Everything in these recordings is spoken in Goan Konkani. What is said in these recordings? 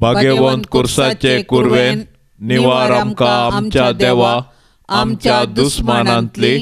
भाग्यवंत कुर्साचे कुरवेन निवार आमकां आमच्या देवा आमच्या दुस्मानांतली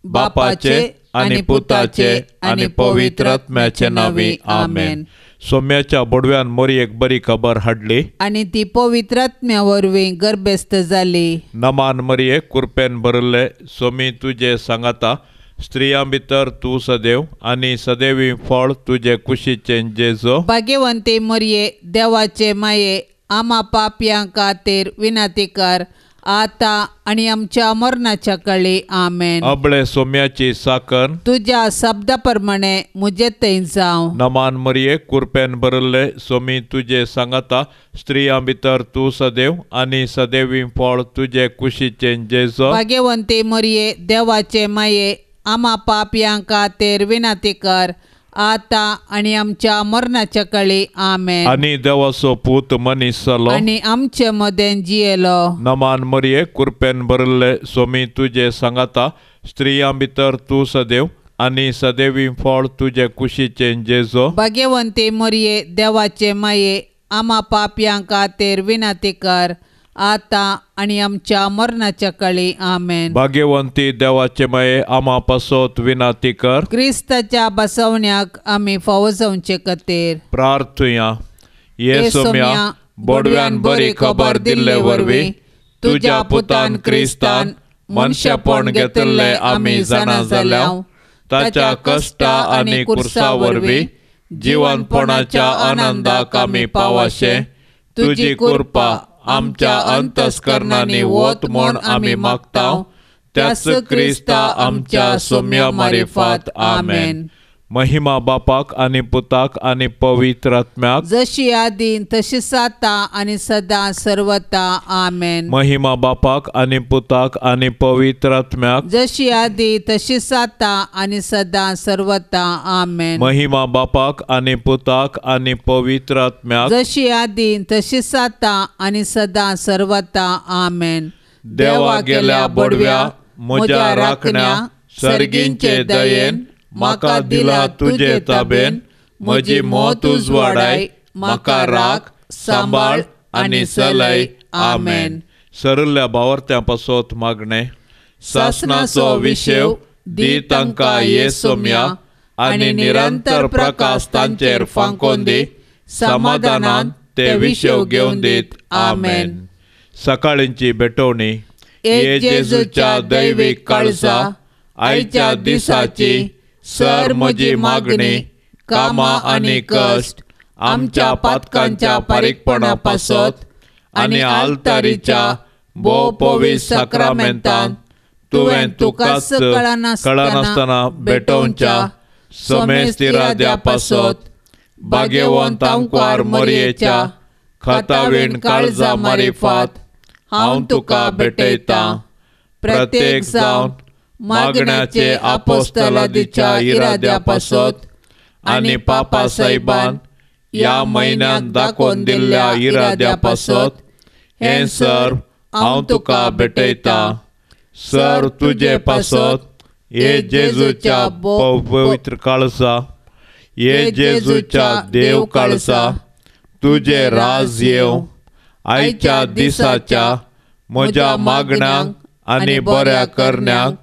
बापाचे आनी पुताचे आनी पवित्र आत्म्याचे नांवी आमेन. सोम्याच्या बोडव्यान मोरयेक बरी खबर हाडली आनी ती पवित्र आत्म्या वरवीं गर्भस्थ जाली. नमान मरये कुरपेन भरिल्ले सोमी तुजे सांगाता, स्त्रियां भितर तूं सदैव आनी सदैवी फळ तुजे कुशीचें जेजो. भाग्यवंती मरये देवाचे माये आमा पापयां खातीर विनंती कर आतां आनी आमच्या मरणाच्या काळी आमेन. अबळे सोम्याची साकर तुज्या शब्दा प्रमाणे म्हजे थंय जावं. नमान मरये कुरपेन भरिल्ले सोमी तुजे सांगाता, स्त्रियां भितर तूं सदैव आनी सदैवी फळ तुजे कुशीचें जेजो. भाग्यवंती मरये देवाचे माये आमा पापयां खातीर विनंती कर आतां आनी आमच्या मरणाच्या काळी आमेन. आनी देवाचो पूत मनीस जालो आनी आमचे मदें जियेलो. नमान मरये कुरपेन भरिल्ले सोमी तुजे सांगाता, स्त्रियां भितर तूं सदैव आनी सदैवी फळ तुजे कुशीचें जेजो. भाग्यवंती मरये देवाचे माये आमा पापयां खातीर विनंती कर आतां आनी आमच्या मरणाच्या काळी आमेन. भाग्यवंती देवाचे माये आमा पासत विनंती कर. क्रिस्ताच्या बसवण्याक आमी फावो जावचे खातीर प्रार्थुया. ये सोम्या बोडव्यान बरी खबर दिल्ले वरवीं तुज्या पुतान क्रिस्तान मनशेपण घेतिल्लें आमी जाणा जाल्या. ताच्या कश्टा आनी कुर्सा वरवीं जिवनपणाच्या आनंदाक आमी पावाशे तुजी कृपा आमच्या अंतस्करणांनी वत म्हूण आमी मागता. त्याच क्रिस्ता आमच्या सोम्या मारिफात आमेन. महिमा बापाक आनी पुताक आनी पवित्र आत्म्याक, जशी आदीं तशी आतां आनी सदां सर्वता आमेन. महिमा बापाक आनी पुताक आनी पवित्र आत्म्याक, जशी आदीं तशी आतां आनी सदां सर्वता आमेन. महिमा बापाक आनी पुताक आनी पवित्र आत्म्याक, जशी आदीं तशी आतां आनी सदां सर्वता आमेन. देवा गेल्या बोडव्या म्हज्या राखण्या सर्गींचे दयेन म्हाका दिला तुजे ताबेन, म्हजी मौत उजवाडाय म्हाका राख सांबाळ आनी चलय आमेन. सरल्या बावर्त्यां पासत मागणें. सासणाचो विशेव दी तांकां ये सोम्या आनी निरंतर प्रकाश तांचेर फांकोन दी, समाधानान ते विशेव घेवन दीत आमेन. सकाळींची भेटवणी. ये जेजूच्या दैवीक काळजा आयच्या दिसाची सर म्हजी मागणी कामां आनी कश्ट आमच्या पातकांच्या पारीकपणा पासत आनी आल्तारीच्या भोव पवित्र साक्रामेंतान तुवें तुकाच कळनासतना भेटोवच्या समेस्त इराद्या पासत भाग्यवंत आंकवार मोरयेच्या खातावीण काळजा मारिफात हांव तुका भेटयतां. प्रत्येक जावन मागण्याचे आपोस्तलादीच्या इराद्या पासत आनी पापा साहेबान ह्या म्हयन्यान दाखोवन दिल्ल्या इराद्या पासत हें सर हांव तुका भेटयतां. सर तुजे पासत हे जेजूच्या पवित्र काळजा, हे जेजूच्या देव काळजा तुजें राज येवं. आयच्या दिसाच्या म्हज्या मागण्यांक आनी बऱ्या करण्यांक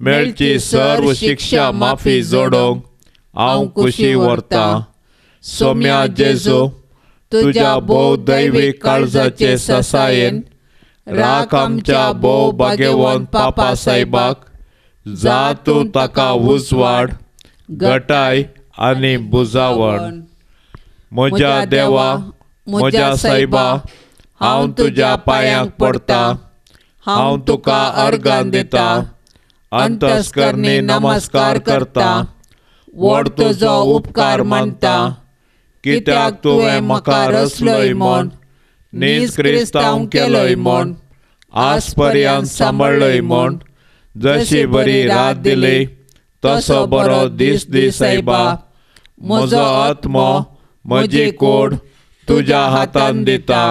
मेळची सर्व शिक्षा माफी जोडोवंक हांव खुशी व्हरतां. सोम्या जेजू तुज्या भोव दैवीक काळजाचे ससायेन राख आमच्या भोव भाग्यवंत पापा साहेबाक, जा तूं ताका उजवाड गटाय आनी बुजावण. म्हज्या देवा म्हज्या सायबा हांव तुज्या पांयांक पडटा, हांव तुका अर्गान दिता, अंतस्करणी नमस्कार करता, व्हड तुजो उपकार मानता, कित्याक तुवें म्हाका रचलोय म्हूण, नीज क्रिस्तांव केलोय म्हूण, आज पर्यंत सांबाळ्ळोय म्हूण, जशी बरी रात दिली तसो बरो दीस दी सायबा. म्हजो आत्मो म्हजी कोड तुज्या हातान दिता,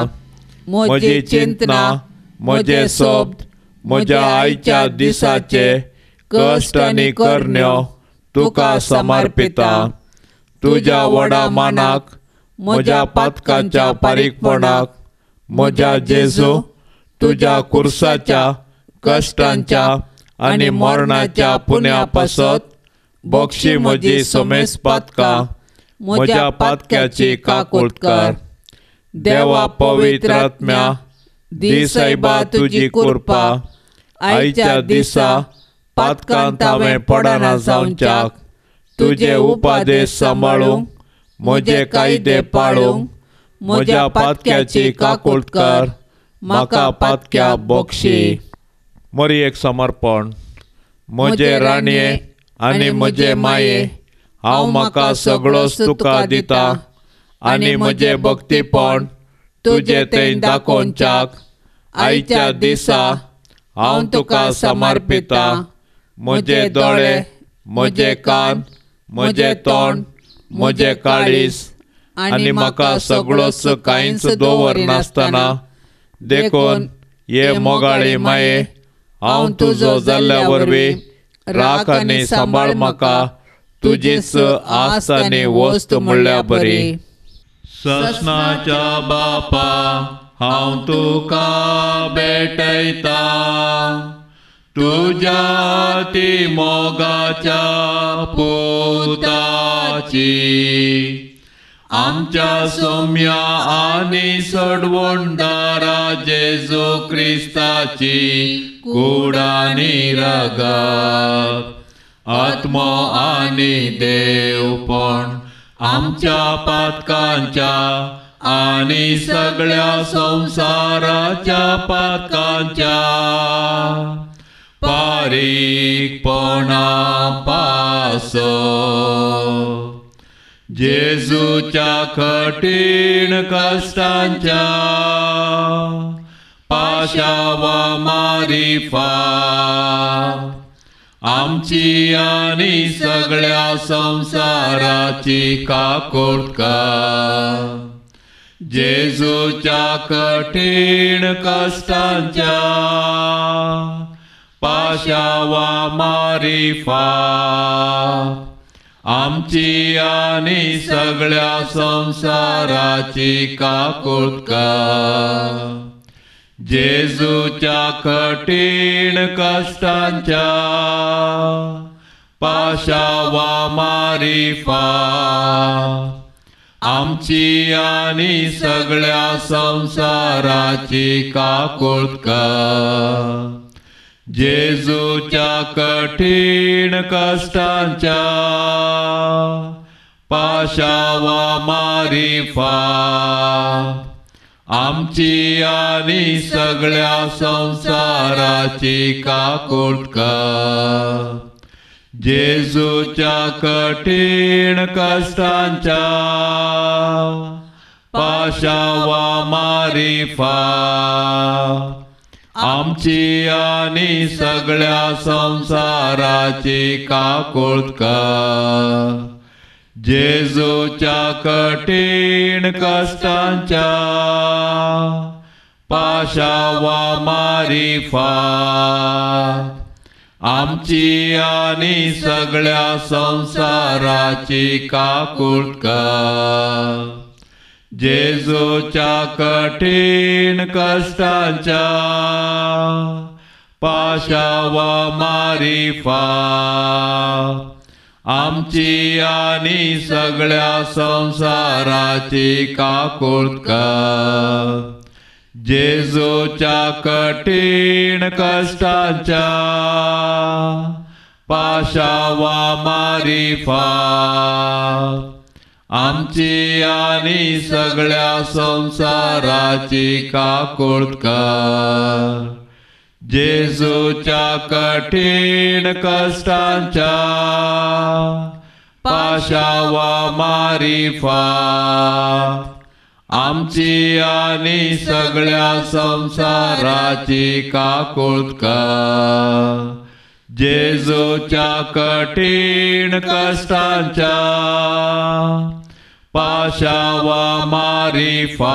म्हजी चिंतना म्हजे शब्द म्हज्या आयच्या दिसाचे कश्ट आनी करण्यो तुका समर्पिता. तुज्या व्हडा मानाक म्हज्या पातकांच्या पारीकपणाक म्हज्या जेजू तुज्या कुर्साच्या कश्टांच्या आनी मरणाच्या पुण्या पासत बक्षी म्हजी समेस पातकां म्हज्या पातक्याची काकूट कर. देवा पवित्र आत्म्या दी सायबा तुजी कृपा आयच्या दिसा पातकांत हांवें पडना जावच्याक तुजे उपादेश सांबाळूंक म्हजे कायदे पाळूंक म्हज्या पातक्याची काकूट कर म्हाका पातक्या बक्षी. मरियेक समर्पण. म्हजे राणये आनी म्हजे माये हांव म्हाका सगळोच तुका दिता आनी म्हजें भक्तीपण तुजें तें दाखोवच्याक आयच्या दिसा हांव तुका समर्पिता. म्हजे दोळे म्हजे कान म्हजें तोंड म्हजें काळीज आनी म्हाका सगळोच कांयच दवरनासतना देखून हे मोगाळी माये हांव तुजो जाल्ल्या वरवीं राख आनी सांबाळ म्हाका तुजीच आस आनी वस्त म्हणल्या बरी. ससनाच्या बापा हांव तुका भेटयता तुज्या ती मोगाच्या पुताची आमच्या सोम्या आनी सोडवणदारा जेजू क्रिस्ताची कूड आनी रगत आत्मो आनी देवपण आमच्या पातकांच्या आनी सगळ्या संवसाराच्या पातकांच्या पारीकपणा पासत जेजूच्या कठीण कश्टांच्या पाशावा मारिफात आमची आनी सगळ्या संवसाराची काकूट कर. जेजूच्या कठीण कश्टांच्या पाशावा मारिफात आमची आनी सगळ्या संवसाराची काकूट कर. जेजूच्या कठीण कश्टांच्या पाशावा मारिफात आमची आनी सगळ्या संवसाराची काकूट कर. जेजूच्या कठीण कश्टांच्या पाशावा मारिफात आमची आनी सगळ्या संवसाराची काकूट कर. जेजूच्या कठीण कश्टांच्या पाशावा मारिफात आमची आनी सगळ्या संवसाराची काकूट कर. जेजूच्या कठीण कश्टांच्या पाशावा मारिफात आमची आनी सगळ्या संवसाराची काकूट कर. जेजूच्या कठीण कश्टांच्या पाशावा मारिफात आमची आनी सगळ्या संवसाराची काकूट कर. जेजूच्या कठीण कश्टांच्या पाशावा मारिफात आमची आनी सगळ्या संवसाराची काकूट कर. जेजूच्या कठीण कश्टांच्या पाशावा मारिफात आमची आनी सगळ्या संवसाराची काकूट कर. जेजूच्या कठीण कश्टांच्या पाशावा मारिफात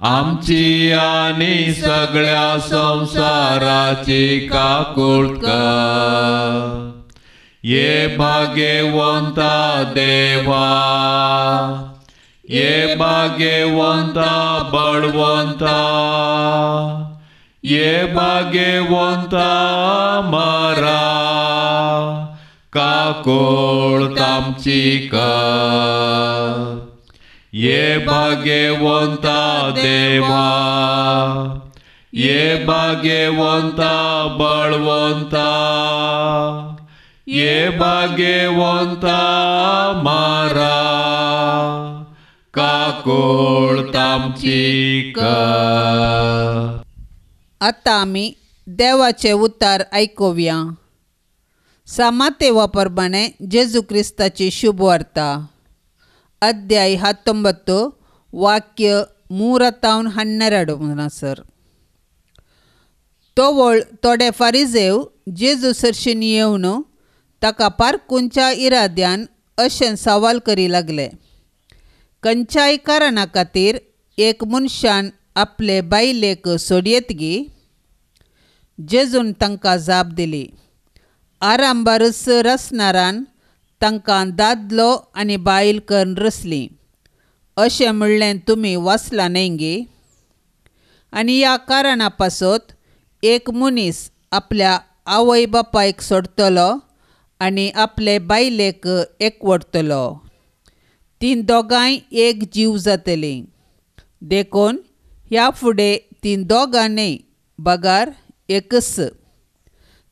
आमची आनी सगळ्या संवसाराची काकूट कर. ये भाग्यवंता देवा ये भाग्यवंता बळवंता, ये भाग्यवंता मारा, काकोळ तामची कर. ये भाग्यवंता देवा, ये भाग्यवंता बळवंता, ये भाग्यवंता मारा, काकोळ तामची कर. आतां आमी देवाचे उतार आयकुया. सामातेवा प्रमाणे जेजू क्रिस्ताची शुभवार्ता, अध्याय 19, वाक्य 3-12 सर. तोवळ थोडे फारिजेव जेजू सरशीन येवन ताका पारकूंच्या इराद्यान अशें सवाल करी लागले, खंयच्याय कारणा खातीर एक मनशान आपले बायलेक सोडयेत गी? जेजून तांकां जाप दिली, आरांबारच रचणारान तांकां दादलो आनी बायल करून रचली, अशें म्हणलें तुमी वाचलां न्हय गी? आनी ह्या कारणा पासत एक मनीस आपल्या आवय बापायक सोडटलो आनी आपले बायलेक एकवटतलो, तीं दोगांय एक जीव जातलीं. देखून ह्या फुडें तीं दोगां न्हय बगार एकच.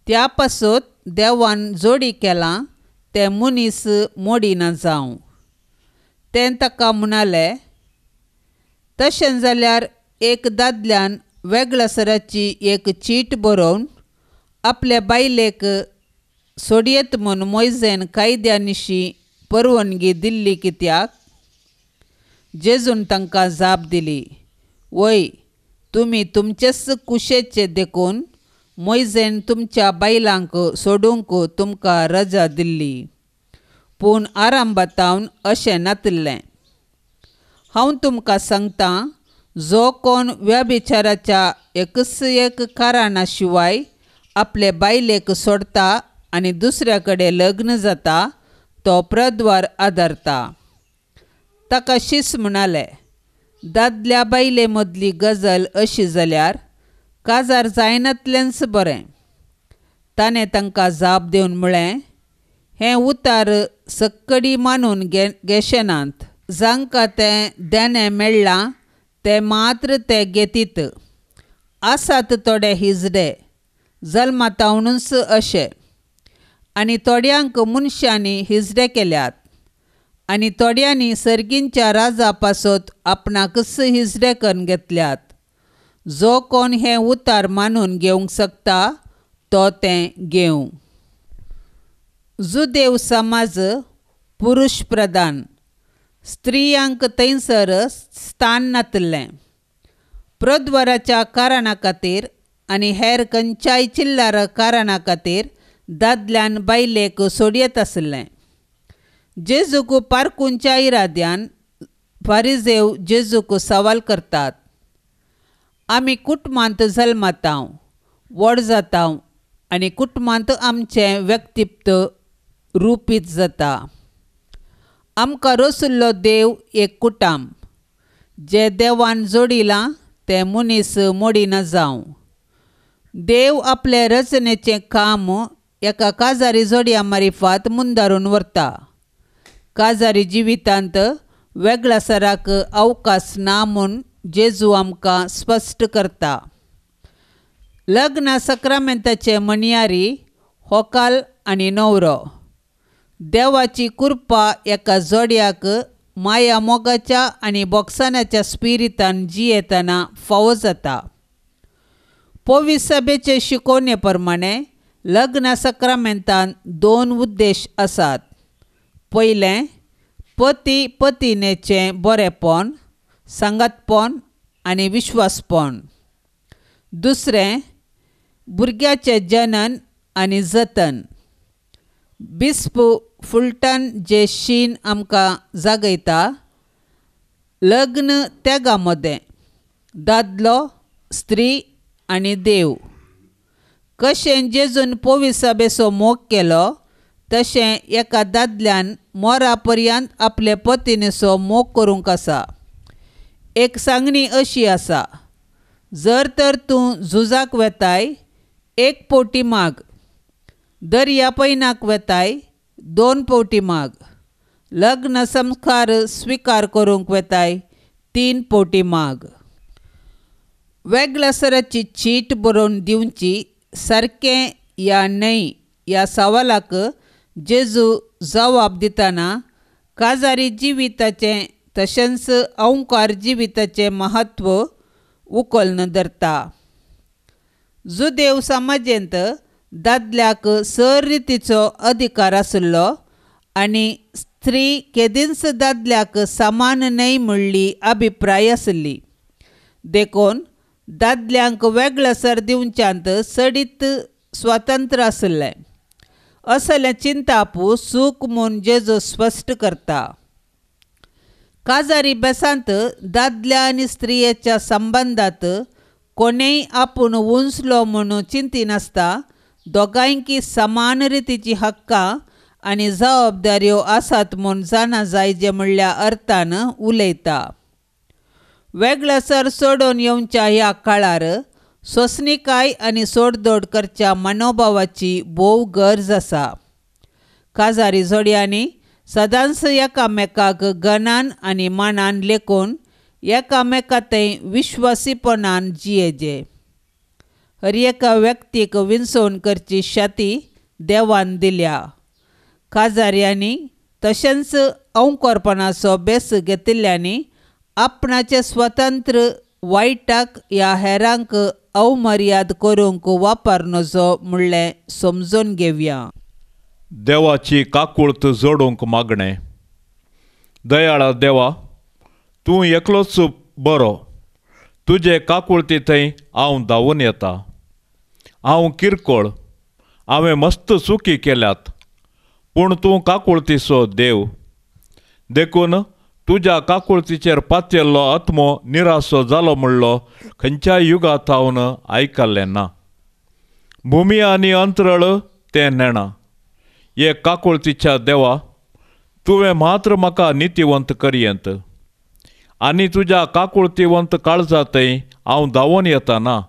त्या पासत देवान जोडी केलां तें मनीस मोडिना जावं. तें ताका म्हणालें, तशें जाल्यार एक दादल्यान वेगळ्या सराची एक चीट बरोवन आपल्या बायलेक सोडयेत म्हूण मोयजेन कायद्या निशी परवानगी दिल्ली कित्याक? जेजून तांकां जाप दिली, वय तुमी तुमचेच कुशेचे देखून मोयजेन तुमच्या बायलांक सोडूंक तुमकां रजा दिल्ली, पूण आरंभातावन अशें नातिल्लें. हांव तुमकां सांगतां, जो कोण व्यभिचाराच्या एकच एक कारणा शिवाय आपले बायलेक सोडता आनी दुसऱ्या कडेन लग्न जाता तो प्रद्वार आदारता. ताका शीस म्हणाले, दादल्या बायले मदली गजल अशी जाल्यार काजार जायनातलेंच बरें. ताणें तांकां जाप दिवन म्हळें, हें उतार सक्कडी मानून घेशेनात, जांकां तें देणें मेळ्ळां ते मात्र ते घेतीत. आसात थोडे हिजडे जल्मातावनूच अशे, आनी थोड्यांक मनशांनी हिजडे केल्यात, आनी थोड्यांनी सर्गींच्या राजा पासत आपणाकच हिजडे करून घेतल्यात. जो कोण हें उतार मानून घेवंक शकता तो तें घेवं. जुदेव समाज पुरुश प्रधान, स्त्रियांक थंयसर स्थान नातिल्लें. प्रद्वाराच्या कारणा खातीर आनी हेर खंयच्याय चिल्लार कारणा खातीर दादल्यान बायलेक सोडयेत आशिल्लें. जेजूक पारकूंच्या इराद्यान फारिजेव जेजूक सवाल करतात, आमी कुटुंबांत जल्मतांव, व्हड जातांव आनी कुटुंबांत आमचें व्यक्तित्व रुपीत जाता. आमकां रचल्लो देव एक कुटाम, जे देवान जोडिलां तें मनीस मोडिना जावं. देव आपले रचनेचें काम एका काजारी जोडया मारिफात मुंदारून व्हरता. काजारी जिवितांत वेगळ्या सराक अवकाश ना म्हूण जेजू आमकां स्पश्ट करता. लग्न सक्रामेंताचे म्हणयारी होकाल आनी न्हवरो. देवाची कृपा एका जोडयाक माया मोगाच्या आनी बोगसाण्याच्या स्पिरितान जियेतना फावो जाता. पवित्र सभेचे शिकोवणे प्रमाणे लग्न सक्रामेंतान दोन उद्देश आसात. पयलें, पती पतिनेचें बरेंपण, सांगातपण आनी विश्वासपण. दुसरें, भुरग्याचें जनन आनी जतन. बिस्प फुलटन जे शीन आमकां जागयता, लग्न त्यागा मदें दादलो, स्त्री आनी देव. कशें जेजून पवित्र सभेचो मोग केलो तशें एका दादल्यान मोरा पर्यंत आपले पतिनीचो मोग करूंक आसा. एक सांगणी अशी आसा, जर तर तूं झुजाक वेताय एक पवटी माग, दर्या पयनाक वेताय 2 पवटी माग, लग्न संस्कार स्विकार करूंक वेताय 3 पवटी माग. वेगळ्या सराची चीट बरोवन दिवची सारकें या न्हय ह्या सवालाक जेजू जवाब दितना काजारी जिविताचें तशेंच अंवकार जिविताचें म्हत्व उखलून धरता. जुदेव समाजेंत दादल्याक सर रितीचो अधिकार आशिल्लो आनी स्त्री केदींच दादल्याक समान न्हय म्हणली अभिप्राय आशिल्ली. देखून दादल्यांक वेगळो सर दिवच्यांत चडीत स्वातंत्र्य आशिल्लें. असलें चिंताप चूक म्हूण जेजू स्पश्ट करता. काजारी बेसांत दादल्या आनी स्त्रियेच्या संबंदांत कोणेय आपूण उंचलो म्हणून चिंतिनासता दोगांयकी समान रितीची हक्कां आनी जबाबदाऱ्यो आसात म्हूण जाणा जायजे म्हणल्या अर्थान उलयता. वेगळो सर सोडून येवच्या ह्या काळार सोंसणीकाय आनी सोडदोड करच्या मनोभावाची भोव गरज आसा. काजारी जोडयांनी सदांच एकामेकाक गणान आनी मानान लेखून एकामेका थंय विश्वासीपणान जियेजे. हर एका व्यक्तीक विंचवण करची शाती देवान दिल्या. काजाऱ्यांनी तशेंच अंवकरपणाचो बेस घेतिल्ल्यांनी आपणाचें स्वतंत्र वायटाक ह्या हेरांक अवमर्याद करूंक वापर नजो म्हणलें समजून घेवया. देवाची काकूळत जोडूंक मागणें. दयाळा देवा, तूं एकलोच बरो, तुजे काकुळती थंय हांव धांवून येता. हांव किरकोळ, हांवें मस्त चुकी केल्यात, पूण तूं काकुळतीचो देव. देखून तुज्या काकुळतीचेर पातयल्लो आत्मो निरासो जालो म्हणलो खंयच्याय युगा थावन आयकल्लें ना. भुमी आनी अंतरळ तें नेणा. हे काकुळतीच्या देवा, तुवें मात्र म्हाका नितीवंत करयेंत आनी तुज्या काकुळतीवंत काळजा थंय हांव धांवून येताना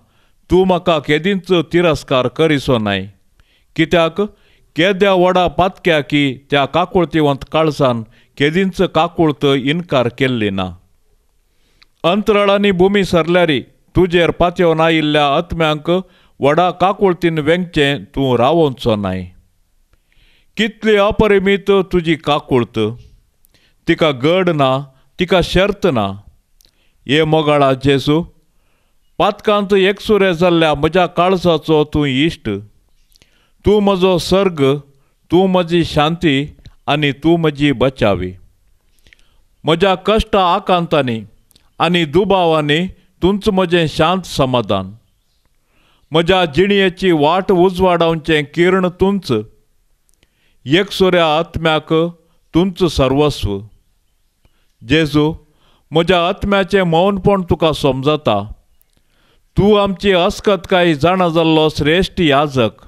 तूं म्हाका केदींच तिरस्कार करिसो नाय. कित्याक केद्या व्हडा पातक्या की त्या काकुळतीवंत काळजान केदींच काकुळत इनकार केल्ली ना. अंतराळ आनी भुमी सरल्यारी तुजेर पातयेवन आयिल्ल्या आत्म्यांक व्हडा काकुळतीन वेंगचें तूं रावोवचो नाय. कितली अपरिमीत तुजी काकुळत, तिका गड ना, तिका शर्त ना. हे मोगाळा जेजू, पातकांत एकसुरे जाल्ल्या म्हज्या काळजाचो तूं इश्ट. तूं म्हजो सर्ग, तूं म्हजी शांती आनी तूं म्हजी बचावी. म्हज्या कश्ट आकांतांनी आनी दुबावांनी तूंच म्हजें शांत समाधान. म्हज्या जिणयेची वाट उजवाडावचें किर्ण तूंच. एकसुऱ्या आत्म्याक तूंच सर्वस्व. जेजू, म्हज्या आत्म्याचें मौनपण तुका समजता. तूं आमची अस्कतकाय जाणा जाल्लो श्रेश्ठ याजक.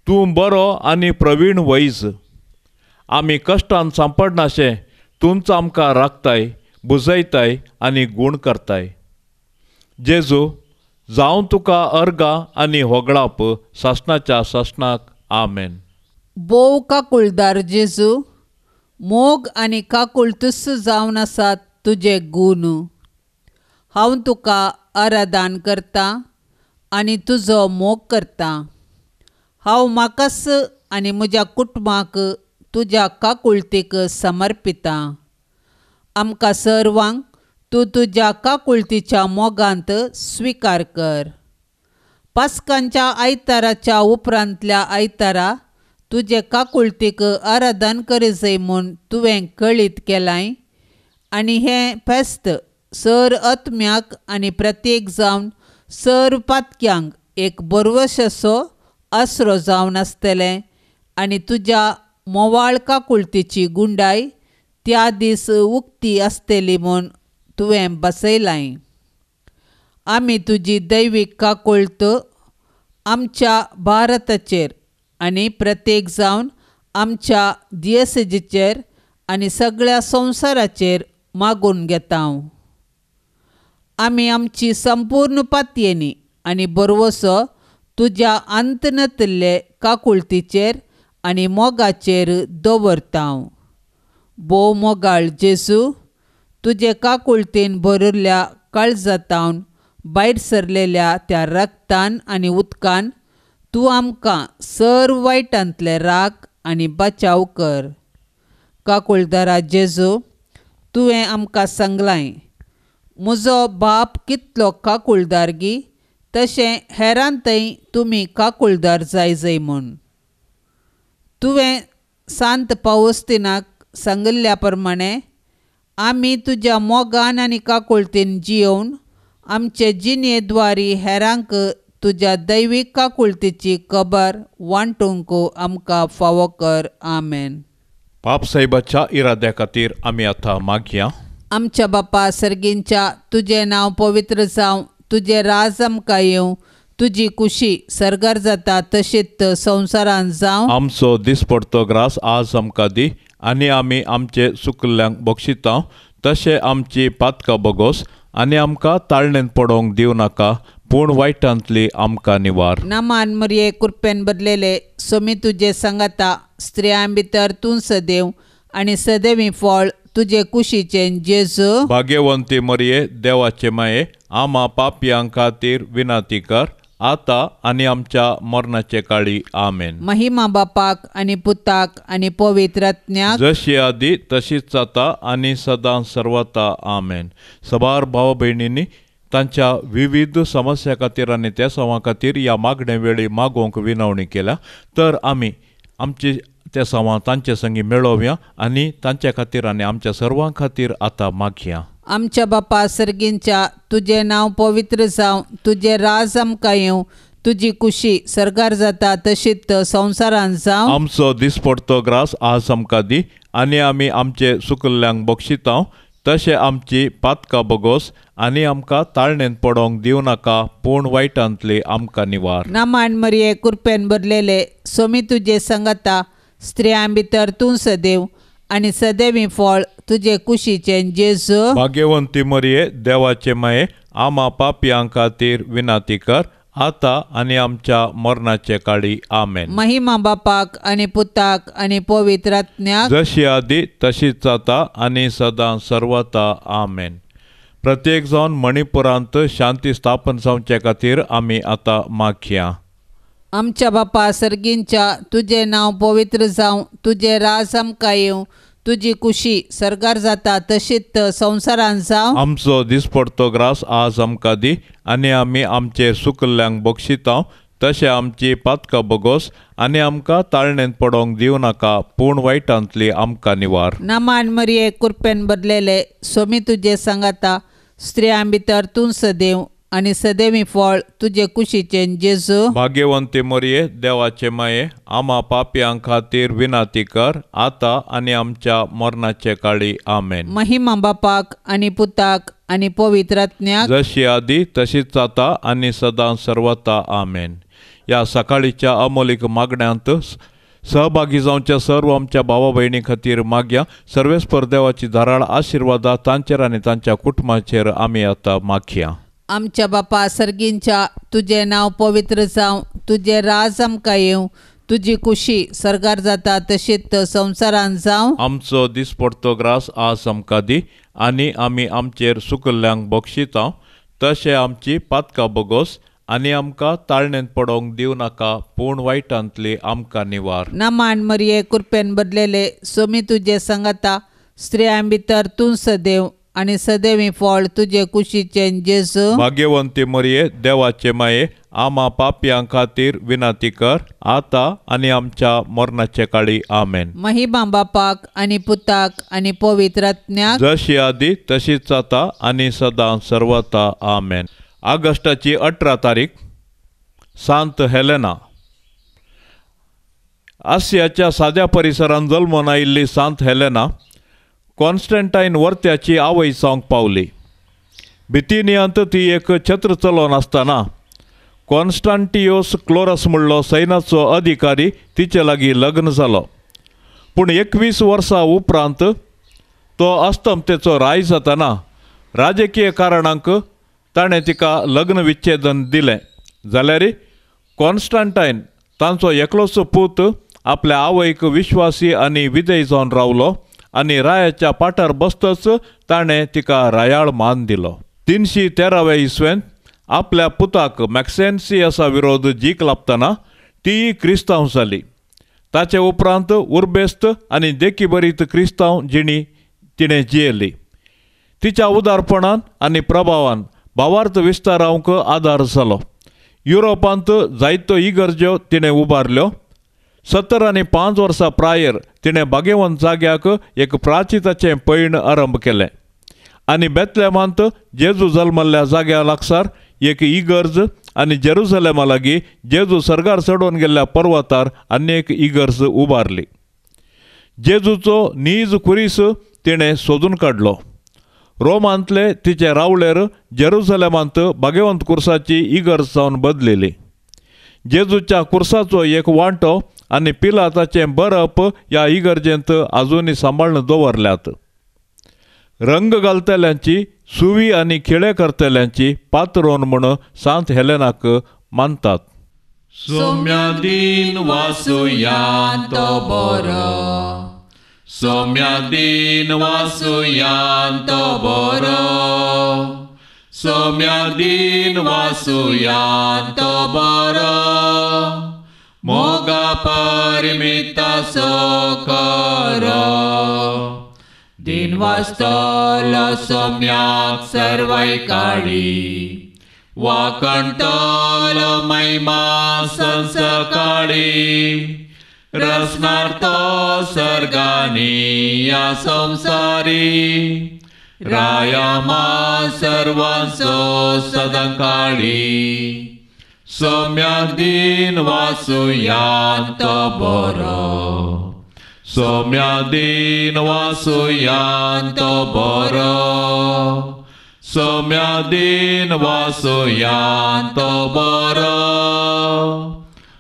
तूं बरो आनी प्रवीण वैज. आमी कश्टान सांपडनाशें तूंच आमकां राखताय, बुजयताय आनी गूण करताय. जेजू, जावं तुका अर्गां आनी होगळाप सासणाच्या सासणाक. आमेन. भोव काकुळदार जेजू, मोग आनी काकुळतूच जावन आसात तुजे गूण. हांव तुका आराधन करतां आनी तुजो मोग करतां. हांव म्हाकाच आनी म्हज्या कुटुंबाक तुज्या काकुळतीक समर्पितां. आमकां सर्वांक तूं तुज्या काकुळतीच्या मोगांत स्विकार कर. पास्कांच्या आयताराच्या उपरांतल्या आयतारा तुजे काकुळतीक आराधन करिजय म्हूण तुवें कळीत केलाय आनी हें फेस्त सर आत्म्याक आनी प्रत्येक जावन सर पातक्यांक एक बरवशाचो आसरो जावन आसतलें आनी तुज्या मोवाळ काकुळतीची गुंडाय त्या दीस उक्ती आसतली म्हूण तुवें बसयलाय. आमी तुजी दैवीक काकुळत आमच्या भारताचेर आनी प्रत्येक जावन आमच्या दियसेजीचेर आनी सगळ्या संवसाराचेर मागून घेता. आमी आमची संपूर्ण पातयेनी आनी बरवसो तुज्या अंतनतल्ले काकुळतीचेर आनी मोगाचेर दवरता. भोव मोगाळ जेजू, तुजे काकुळतीन भरिल्ल्या काळजातावन भायर सरलेल्या त्या रक्तान आनी उदकान तूं आमकां सर्व वायटांतले राख आनी बचाव कर. काकुळदारा जेजू, तुवें आमकां सांगलाय, म्हजो बाप कितलो काकुळदार गी तशें हेरांतय तुमी काकुळदार जाय जाय म्हूण. तुवें सांत पावस्तिनाक सांगिल्ल्या प्रमाणे आमी तुज्या मोगान आनी काकुळतीन जियोवन आमचे जिणे द्वारी हेरांक तुज्या दैवीक काकुळतीची खबर वांटूंक आमकां फावो कर. आमेन. पाप साहेबाच्या इराद्या खातीर आमी आतां मागया. आमच्या बापा सर्गींच्या, तुजें नांव पवित्र जावं, तुजें राज आमकां येवं, तुजी कुशी सर्गार जाता तशीच संवसारांत जावं. आमचो दिसपडतो ग्रास आज आमकां दी आनी आमी आमचे चुकल्ल्यांक बक्षिता तशें आमची पातकां बगोस आनी आमकां ताळणेंत पडोवंक दिवं नाका, पूण वायटांतली आमकां निवार. नामान मरये कृपेन बदलेले सोमी तुजे सांगाता, स्त्रियां भितर तूं सदैव आनी सदैवी फळ तुजे कुशीचें जेजू. भाग्यवंती मरये देवाचे माये, आमा पापयां खातीर विनंती कर आतां आनी आमच्या मरणाचे काळी. आमेन. महिमा बापाक आनी पुताक आनी पवित्र आत्म्याक, जशी आदी तशीच जाता आनी सदां सर्वता. आमेन. सबार भाव भयणींनी तांच्या विविध समस्या खातीर आनी तेसांवा खातीर ह्या मागणे वेळी मागोवंक विनवणी केल्या, तर आमी आमची तेसांवां तांचे संगी मेळोवया आनी तांच्या खातीर आनी आमच्या सर्वां खातीर आतां मागया. आमच्या बापा सर्गींच्या, तुजें नांव पवित्र जावं, तुजें राज आमकां येवं, तुजी कुशी सर्गार जाता तशीच संवसारांत जावं. आमचो दिसपडतो ग्रास आज आमकां दी आनी आमी आमचे चुकल्ल्यांक बक्षिता तशें आमची पातकां बगोस आनी आमकां ताळणेंत पडोवंक दिवं नाका, पूण वायटांतली आमकां निवार. नामान मरये कृपेन भरलेले सोमी तुजे सांगाता, स्त्रियां भितर तूं सदैव आनी सदैवी फळ तुजे कुशीचें जेजू. भाग्यवंती मरये देवाचे माये, आमा पापयां खातीर विनंती कर आतां आनी आमच्या मरणाचे काळी. आमेन. महिमा बापाक आनी पुताक आनी पवित्र आत्म्याक, जशी आदी तशीच जाता आनी सदां सर्वता. आमेन. प्रत्येक जावन मणिपुरांत शांती स्थापन जावचे खातीर आमी आतां मागया. आमच्या बापा सर्गींच्या, तुजें नांव पवित्र जावं, तुजें राज आमकां येवं, तुजी कुशी सर्गार जाता तशीच संवसारांत जावं. आमचो दिसपडतो ग्रास आज आमकां दी आनी आमी आमचे चुकल्ल्यांक बक्षिता तशें आमची पातकां बगोस आनी आमकां ताळणेंत पडोवंक दिवं नाका, पूण वायटांतली आमकां निवार. नामान मरये कृपेन भरलेले सोमी तुजे सांगाता, स्त्रियां भितर तूं सदैव आनी सदैवी फळ तुजे कुशीचें जेजू. भाग्यवंती मरये देवाचे माये, आमा पापयां खातीर विनंती कर आतां आनी आमच्या मरणाचे काळी. आमेन. महिमा बापाक आनी पुताक आनी पवित्र आत्म्याक, जशी आदी तशीच जाता आनी सदां सर्वता. आमेन. ह्या सकाळीच्या अमोलीक मागण्यांत सहभागी जावच्या सर्व आमच्या भावा भयणी खातीर मागया. सर्वेस्पर देवाची धाराळ आशिर्वादा तांचेर आनी तांच्या कुटुंबाचेर आमी आतां मागया. आमच्या बापा सर्गींच्या, तुजें नांव पवित्र जावं, तुजें राज आमकां येवं, तुजी कुशी सर्गार जाता तशीच संवसारांत जावं. आमचो दिसपडतो ग्रास आज आमकां दी आनी आमी आमचेर चुकल्ल्यांक बक्षिता तशें आमची पातकां बगोस आनी आमकां ताळणेंत पडोवंक दिवं नाका, पूण वायटांतली आमकां निवार. नामान मरये कृपेन भरलेले सोमी तुजे सांगाता, स्त्रियां भितर तूं सदैव आनी सदैवी फळ तुजे कुशीचें जेजू. भाग्यवंती मरये देवाचे माये, आमा पापयां खातीर विनंती कर आतां आनी आमच्या मरणाचे काळी. आमेन. महिमा बापाक आनी पुताक आनी पवित्र आत्म्याक, जशी आदी तशीच जाता आनी सदां सर्वता. आमेन. ऑगस्टाची 18 तारीख, सांत हेलेना. आसियाच्या साद्या परिसरांत जल्मून आयिल्ली सांत हेलेना कॉन्स्टंटायन वर्त्याची आवय जावंक पावली. बितिनियांत ती एक छत्र चलोवन आसतना कॉन्स्टांटियोस क्लोरस म्हणलो सैनाचो अधिकारी तिचे लागीं लग्न जालो. पूण 21 वर्सां उपरांत तो अस्तमतेचो राय जातना राजकीय कारणांक ताणें तिका लग्न विच्छेदन दिलें. जाल्यार कॉन्स्टंटायन तांचो एकलोच पूत आपल्या आवयक विश्वासी आनी विधेय जावन रावलो आनी रायाच्या पाटार बसतच ताणें तिका रायाळ मान दिलो. 313व्या इसवेंत आपल्या पुताक मॅक्सेन्सियसा विरोध जीक लाबतना तीय क्रिस्तांव जाली. ताचे उपरांत उर्बेस्त आनी देखीभरीत क्रिस्तांव जिणी तिणें जियेली. तिच्या उदारपणान आनी प्रभावान भावार्थ विस्तारावंक आदार जालो. युरोपांत जायत्यो इगर्ज्यो तिणें उबारल्यो. 75 वर्सां प्रायर तिणें भागेवंत जाग्याक एक प्राचिताचें पैण आरंभ केलें आनी बेतलेमांत जेजू जल्मल्ल्या जाग्या लागसार एक इगर्ज आनी जेरुसलेमा लागीं जेजू सर्गार चडोवन गेल्ल्या पर्वतार आनी एक इगर्ज उबारली. जेजूचो नीज खुरीस तिणें सोदून काडलो. रोमांतले तिचे रावळेर जेरुसलेमांत भागेवंत कुर्साची इगर्ज जावन बदलेली. जेजूच्या कुर्साचो एक वांटो आनी पिलाताचें बरप ह्या इगर्जेंत आजुनूय सांबाळून दवरल्यात. रंग घालतल्यांची सुवी आनी खिळे करतल्यांची पात्रोन म्हूण सांत हेलेनाक मानतात. सोम्या दीन वासुया तो बरो, सोम्या दीन वासुया तो बरो, सोम्या दीन वासुया तो बरो, मोगा परिमिता सो करो. दिन वास्तलो सोम्याक सर्वय काळी, वाकणटलो महिमा संसकाळी, रसनार तो सर्गानी या संसारी, रायामा सर्वांचो सदांकाळी. सोम्या दीन वासुया तो बरो, सोम्या दीन वासुया तो बरो, सोम्या दीन वासुया तो बरो,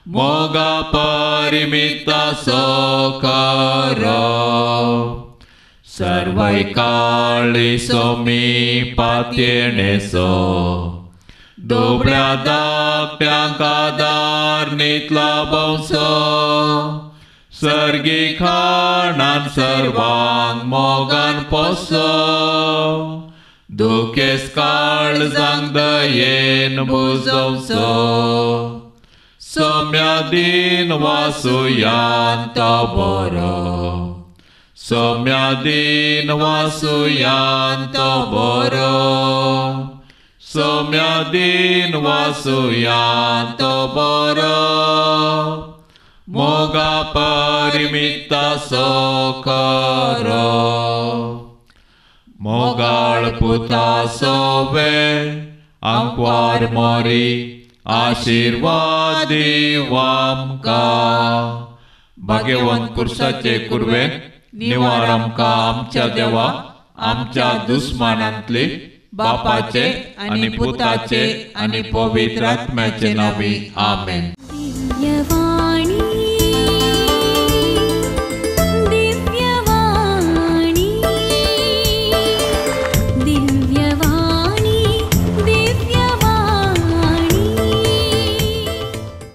मोगा परिमिता सो करो. सर्वय काळी सोमी पातयेणेसो, दुबळ्या धाकट्यांक आदार नितला भोंवसो, सर्गी खाणान सर्वांक मोगान पोसो, दुखेस काळजांक दयेन बुजोवचो. सोम्या दीन वासुया तो बरो, सोम्या दीन वासुया तो बरो, सोम्या दीन वासुया तो बरो, मोगा परिमिता सो करो. मोगाळ पुता सोवे आंकवार मोरी, आशिर्वाद दीव आमकां. भाग्यवंत कुर्साचे कुर्वे निवार आमकां आमच्या देवा, आमच्या दुस्मानांतली, बापाचे आनी पुताचे आनी पवित्र आत्म्याचे नांवी. आमेन.